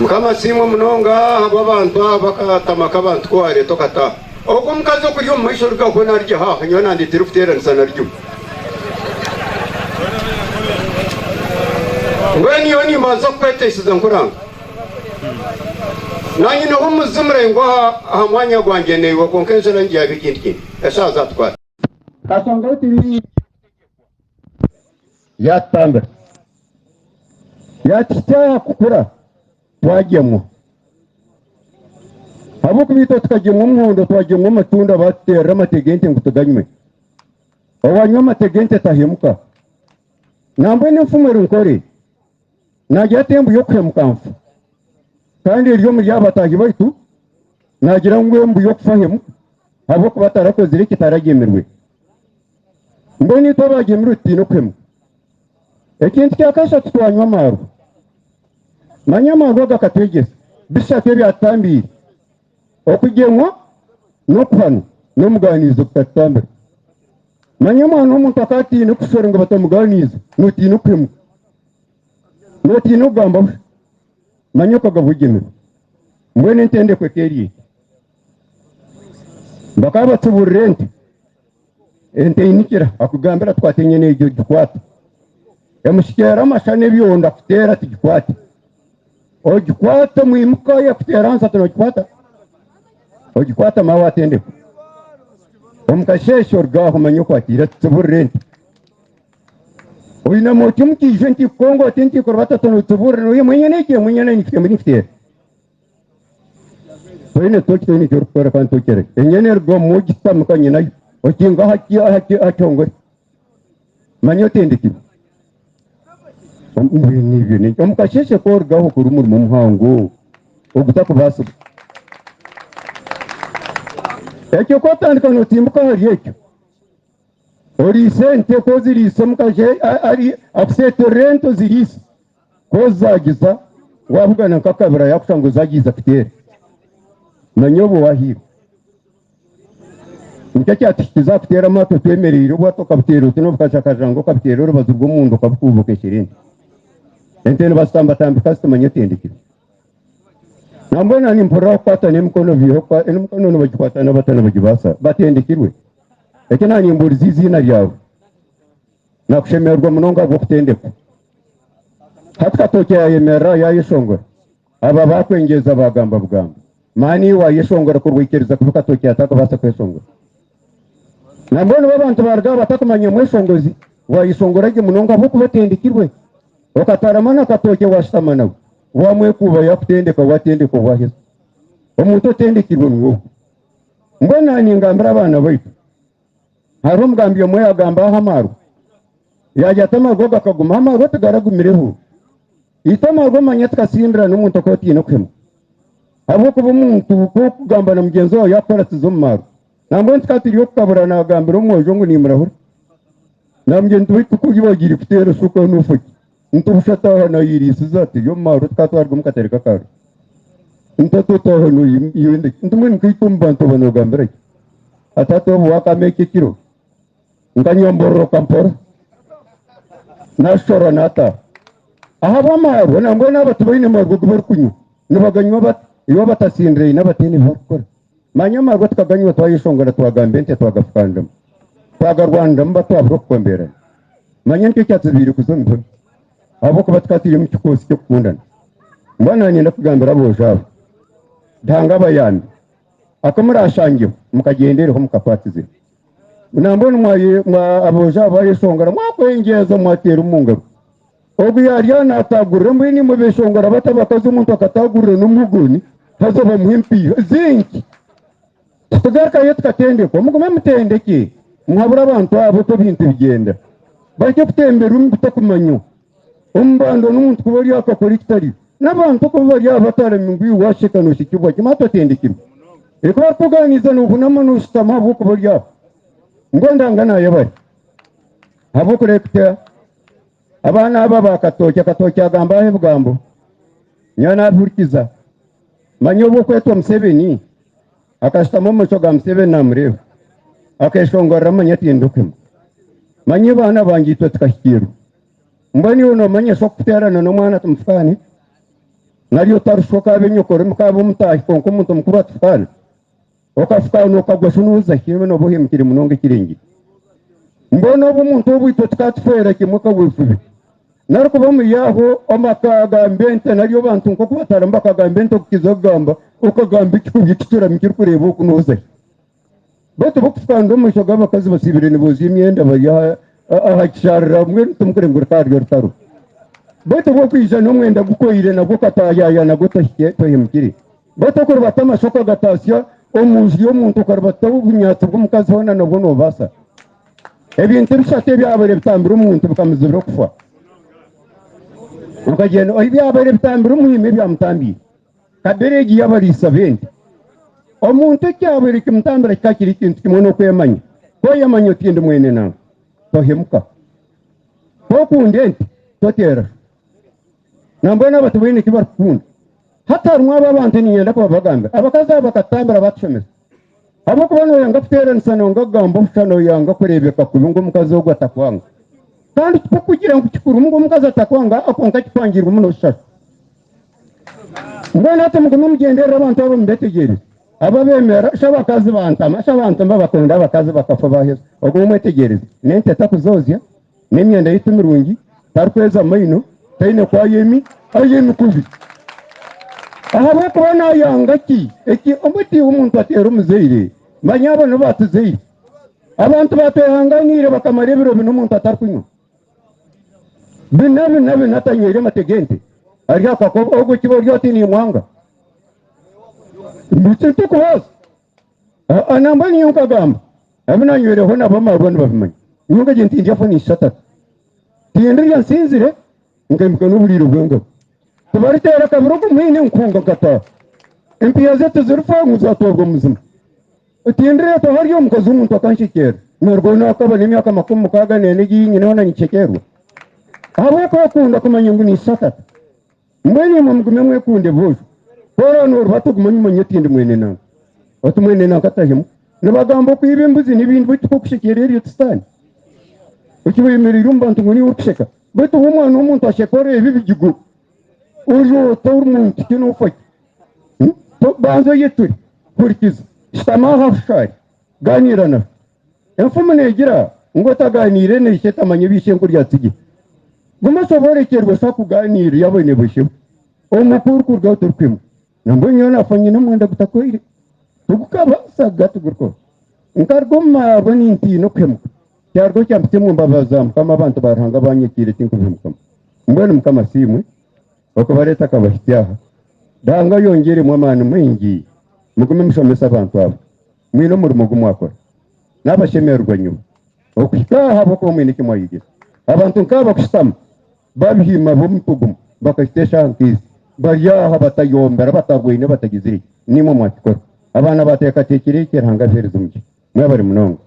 Mukama asiimwe munonga ahabw'abantu aba akatama k'abantu ku wareeta okataaha. Ogwo omukazi okuri omu maisho rugaho narugye haaha nyowe nandetera okuteeranisa naryo. Mbwenu nyowe nimbanza kukweteisiza nkuranga. Nanye nobu omuzi muraingwa aha mwanya gwangye naiwe kwonka enjura ngyaba ekindi kintu. Eshaaha zatukwata. Kashanga ahu turi Yaatutambira, yaatuhitsya aha kukura twagyemwa. Ahabw'okuba itwe tukagyemwa omuhondo, twagyemwa amatunda, baatuteerera amate g'ente ngu tuganywe. Owaanywa amate g'ente tahemuka. Nambwenu enfumu eri nkore, naagira ati embu y'okuhemuka nfu. Kandi eri omuri aba bataahi baitu, naagira ngu embu y'okufa hemuka, ahabw'okuba tarakozire eki taragyemirwe. Mbwenu itwe abagyemirwe tutaine okuhemuka. Ekintu kya kashatu twanywa amaarwa. Manya amaarwa gakatwegyesa bishatu ebyatutambiire, okugyemwa n'okuhanwa n'omuganiizo gukatutambira. Manya omwana w'omuntu akaba atiine kushora ngu batamuganiiza, nootiina okuhemuka, nootiina okugamba busha, manya okagabwa ogyemirwe. Mbwenu entendekwa eka eri eti, bakaba batsuburira ente. Ente einikira akugambira ati kwata enyena egyo ogikwate. Emushikyeera amasha n'ebyondo akuteera ati gikwate. Ogikwata omwimuka yakuteera ahansi ati nogikwata? Ogikwata maawe atendekwa. Omu kasheeshe oruga aho omanye okwatiire ati tsiburira ente. Oinama oti omu kiiju ente ikukonga oti ente ikurubata ati notsiburira noyema enyana egyo emwe enyana nikuteera. Toine toki toine eki orikukora kandi tokere. Enyana eruga omu ogitamika nyinayo okinga aha ki aha ki aha kyongore. Manya otendekirwe. Mbwenu ebyo ni omu kasheeshe ku orugaho okora omurimo muhango ogutakubaasibwa. Ekyo ku otandika nootsimbuka ahari ekyo, oriise ente ku oziriise omukazi ari akuseeterera ente oziriise. Ku ozagiza wabugana nk'akabira yakushanga ozagiiza kuteera, manya obwo wahiirwe. Nikyo kyatuhikize aha kuteera amaato twemereire, obwato okabuteera oti n'obukashakajanga okabuteera orubaju rw'omunda okabukuuba okekyera ente. Ente nibazitambatambika ziti manya otendekirwe. Nambwenu na nimpurira kukwata n'emikono biiha emikono nibagikwata n'abato nibagibaasa batendekirwe. Ekyo nanimburiza eiziina ryawe. Nakushemererwa munonga ahabw'okutendekwa. Hati Katookye yaayemerera yaayeshongora. Aba baakwengyeeza baagamba bugamba. Maani iwe waayeshongora kuri waikiriza kubi Katookye atakabaasa kweshongora. Nambwenu obu abantu baaruga aha batakumanya mweshongozi, waayeshongora gye munonga ahabw'okuba otendekirwe. Okatarama na Katookye waashutama nawe, waamwekuuba yaakutendeka waatendekwa waaheza. Omuntu otendekirwe niwe ogwo. Mbwenu naanye ningambira abaana baitu. Hariho omugambi omwe yaagamba aha amarwa, yaagira ati amarwa gakagumaho, amarwa tigaragumireho. Itwe amarwa manya tukasindira n'omuntu okuba otaine okuhemuka. Ahabw'okuba omuntu ku orikugamba na mugyenzi waawe yaakukuratiza omu marwa, nambwenu tukaba turi okukabura naagambira omwojo ngu nimurahura. Namugira nti beitu ku wagiire kuteera eshuka nofa ki? Nti busha taaha nayeriisiza turi omu marwa tukaba twaruga omu katare k'akarwa. Nti ati otaaha noyenda ki? Nti mbwenu nkaitwe omu bantu oba nogambira ki? Ati hati obu wakama eki ekiro nkanyombororoka mpora nashora nataaha. Ahabw'amarwa nambwenu aba tibaine marwa agu barikunywa nibaganywa bata? Iwe abatasindiraine abataine ebi barikukora. Manya amarwa tukaganywa twayeshongora twagamba ente twagafukaniramu twagarwaniramu batwabura okukomberana. Manya nikyo kyatuzibiire kuza omu bihome ahabw'okuba tukaba turi omu kikoosi ky'okukundana. Mbwenu nanyenda kugambira aboojo aba, Ruhanga abayambe. Aku murashangyeho mukagyendereho mukakwatize. Nambwenu aboojo aba bayeshongora mwakwengyeeza mwateera omu ngaro. Ogu yarya natagurira mbwenu imwe beshongora bata abakazi omuntu akatagurira n'omuhugoni haza bamuha empiiha zingi. Titugarukayo tukatendekwa mugume mutendeke muhabure abantu abo oku ebintu bigyenda. Bareke kutembera omu butakumanywa. Omubando n'omuntu kuba ori akakora ekitari n'abantu okuba bari aha batarami ngu iwe washeka noshekibwa gye mati otendekirwe. Reka barikukuganiiza nohunama noshutama ahabw'okuba ori aho. Mbwenu Ruhanga nayebare ahabw'okureeta abaana aba ba Katookye. Katookye agamba aha ebigambo nyowe nabihurikiza. Manya obu okwetwa Museveni akashutama omu maisho ga Museveni namureeba akeshongorera manya tindikuhemwa. Manya baana bangye itwe tukahikiirwa. Mbwenu iwe noomanya shi okuteerana n'omwana ti mufukaane? Nari otarusha okaaba enyokorome okaaba omutaahi kwonka omuntu omukuru atufukaana. Okafukaana okagwa shi nooza hi? Nooba ohemukire munonga ekirengire. Mbwenu obu omuntu obu itwe tukatufeera kimwe kaweefube. Nari kuba muri aho bakagamba ente nari abantu nk'oku bataramu bakagamba ente okukiza kugamba okagamba ekihumi ekicurami kirikureeba oku nooza hi? Beitu bokufukaanira omu maisho g'abakazi basiibire niboozya emyenda bari aha kisharira mbwenu timukureba ngu rukaba ruri orutaro. Beitu obw'okwija n'omwenda gukoire nagwo okataayaaya nagwo tohemukire. Beitu okuribata amasho okagataasya omu nju y'omuntu okaribata obunyaatsi bw'omukazi hoona nabwo noobaasa. Ebintu bishatu ebyabaire bitambira omuntu bikamuzibira okufa. Okagyenda ebyabaire bitambira omuhima ebyamutambiire. Kabere egi y'abariisa b'ente. Omuntu ekyabaire kimutambira kikaba kiri ekintu kimwe n'okwemanya. Ku oyemanya oti ndi mwene nanka, tohemuka. Ku okunda ente, toteera sho. Nambwenu aba tibaine eki barikukunda. Hati harimu abo abantu niinyenda kubabagambira. Abakazi aba bakatutambira baatushomesa. Ahabw'okuba nooyanga kuteeranisa, nooyanga kugamba obushusha, nooyanga kureebeka kubi ngu omukazi ogwo atakwanga. Kandi tikwo kugira ngu kikuru ngu omukazi atakwanga, kwonka kipangirwemu n'obushusha. Mbwenu hati mugume mugyenderere abantu abo mubetegyereze. Abo abemera shi abakazi bantama, shi abantu nibabakunda abakazi bakafa baheza. Ogume omwetegyereze. N'ente takuzoozya, n'emyenda ye ti mirungi, tarikweza maino, taine ku ayemi, ayemi kubi. Ahabw'okuba naayanga ki? Eki omuti omuntu ateera omuzaire, manya abo nibo batuzaire. Abantu batwehanganiire bakamara ebiro bina omuntu atarikunywa. Bina bina bina atanywire amate g'ente ari aha kakoba ogwo kiba ori oti nimwanga. Titukubaasa. Nambwenu nyowe nkagamba abu nanywireho nabo amarwa nibabimanya. Nyowe nkagira nti ndyafa ninshisha tata. Tindirya nsinzire nkaimuka n'oburiiro bw'engabo. Tibariteera kabiri ogu mwine nkuhunga nkataaha. Empiiha ze tizirifa ngu zatwarwa muzima. Tindireetwa hariya omukazi w'omuntu akanshekyerera. Narugaho naakaba n'emyaka 60 n'ena egi ei nyineho na ninshekyererwa. Ahabw'okwekunda kumanya ngu ninshisha tata. Mbwenu imwe mugume mwekunde boojo. Ku oraba noorubata ogume omanye oti ndi mwene nanka. Oti mwene nanka atahemuka. Nibagamba okwiba embuzi n'ebindi beitu kw'okushekyerera eryo ti sitaane. Okiba oyemereire omu bantu ngu niiwe orikusheka. Beitu we omwana w'omuntu asheka oreeba ebigigo. Ori ota ori muntu ki noofa ki? Banza oyeture, hurikiza, shutama aha bushaari, gaaniira nawe. Enfumu neegira ngu otagaaniire na ishe tamanya ebi ishenkuru yaatsigira. Guma oshoboorokyerwe shi akugaaniire yaaba oine bwishebo. Omu ku orikurugaho torikwimuka. Nambwenu nyowe naafa nyine omwenda gutakoire, tigukabaasa tigurikora. Nkaruga omu marwa nintiina okuhemuka. Kyarugaho kyampitsya omu mbabazi za Mukama abantu ba Ruhanga baanyekiire tinkubihemukamu. Mbwenu Mukama asiimwe okubareeta akabahitsya aha. Ruhanga ayongyeremu amaani maingi mugume mushomese abantu aba. Mwine omurimo ogu mwakora. Nabashemererwa nyowe okuhika aha ahabw'okuba mwine eki mwayegyesa. Abantu nk'aba kushutama babihima b'omutwe gumwe bakahitsya eshaaha nk'ezi bari aha batayombera batarwaine batagizire ki. Niimwe mwakikora. Abaana baateekateekire eki Ruhanga abiheereze omugisha. Mwebare munonga.